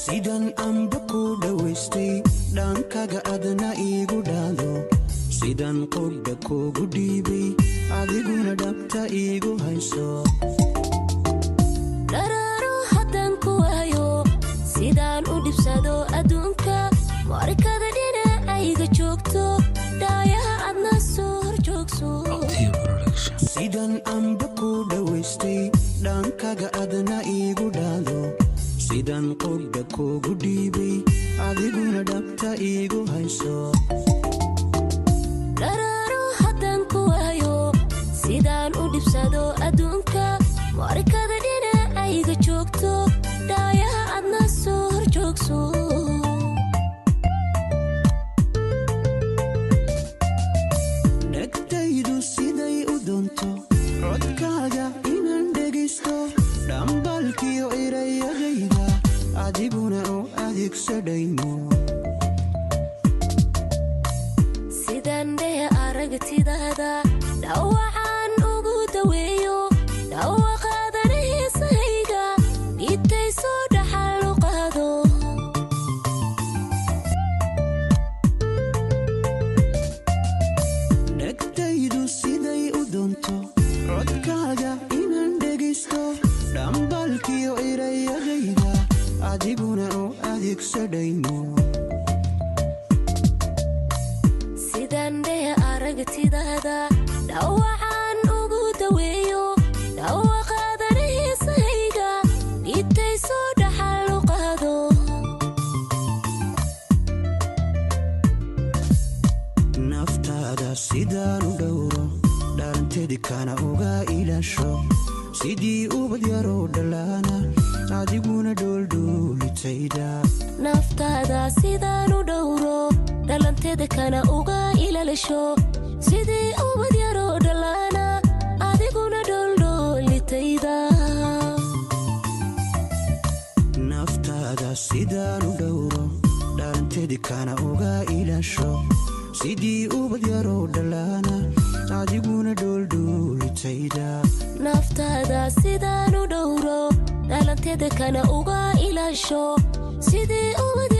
Sidan amba ku dhowaystay, dhaankaga adna iigu dhaado. Sidan qudha kuugu dhiibay, adiguna dhabta iigu hayso. Dharaaro haddaan ku waayo, sidaan u dhibsado adduunka. Markada dhinacayga joogto, dhaayaha adna soo hor joogso. Sidan amba ku dhowaystay, dhaankaga adna iigu dhaado. Sidan qudha kuugu dhiibay, adiguna dhabta iigu hayso. Dharaaro haddaan ku waayo, sidaan u dhibsado adduunka. Markada dhinacayga joogto, dhaayaha adna soo hor joogso. Dhegtaydu siday u doonto codkaaga inaan dhegaysto, dhambalkiyo erayadayda adiguna u adeegsadhaymo. Sidaan dheh aragtidaada dhawacaan ugu daweeyo, dhawaqaadana heesahayga dhintay soo dhaxal u qaado. Dhegtaydu siday u doonto codkaaga inaan dhegaysto, dhambalkiyo erayadayda adiguna u adeegsadhaymo. Sidaan dheh aragtidaada dhawacaan ugu daweeyo, dhawaqaadana heesahayga dhintay soo dhaxal u qaado. Naftaada sidaan u dhowro, dhalanteedi kana uga ilaasho. Sidii ubad yaroo dhallaana, adiguna dhooldhoolitayda. Naftaada sidaan u dhowro, dhalanteeda kana uga ilaalisho. Sidii ubad yaroo dhallaana, adiguna dhooldhoolitayda. Naftaada sidaan u dhowro, dhalanteedi kana uga ilaasho. Sidii ubad yaroo dhallaana, adiguna dhooldhoolitayda. Naftaada sidaan u dhowro, dhalanteeda kana uga ilaasho. Sidii ubad